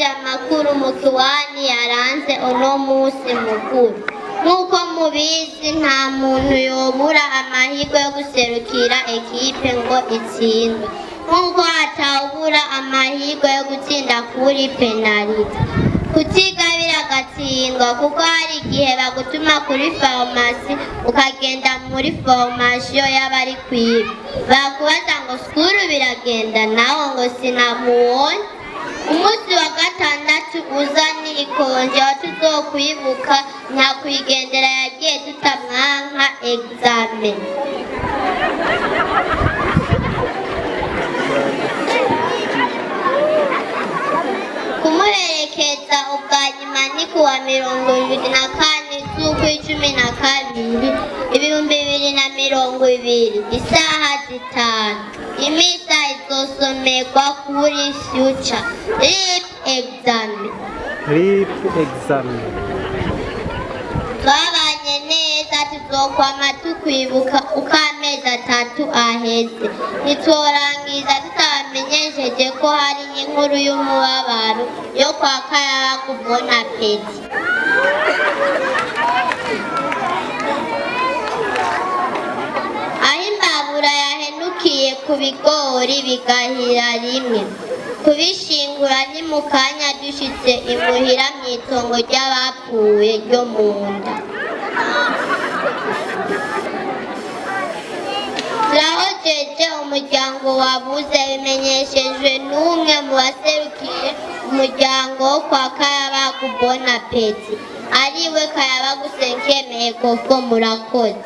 Tubamenyeshe amakuru mu kiwani yaranze uno munsi mukuru. Nk'uko mubizi, nta muntu yobura amahirwe yo guserukira ekipe ngo itsindwe, nk'uko atawubura amahirwe yo gutsinda kuri penaliti. Kutigabira agatsindwa, kuko hari igihe bagutuma kuri farumasi ukagenda muri formation y'abari kwiba, bakubaza ngo sikuru biragenda, nawe ngo sinamuwonye. Umunsi wa gatandatu uza ni ikonje aho tuzokwibuka nyakwigendera yagiye tutamwanka examen. Kumuherekeza ubwa nyuma ni kuwa 24 z'ukw'icumi na kabiri 2020, isaha 5. Imisa izosomerwa kuri Future. RIP examen. RIP examen. Twabanye neza, tuzokwama tukwibuka uko amezi 3 aheze. Ntitworangiza tutabamenyesheje ko hari inkuru y'umubabaro yo kwa Kayabagu Bonapeti, aho imbabura yahenukiye ku bigori bigahira rimwe. Kubishingura ni mu kanya dushitse imuhira mw'itongo ry'abapfuye ryo mu nda. Turahojeje umuryango wabuze, bimenyeshejwe n'umwe mu baserukiye umuryango wo kwa Kayabagu Bonapeti, ariwe Kayabagu Senkeme Ekofo. Murakoze.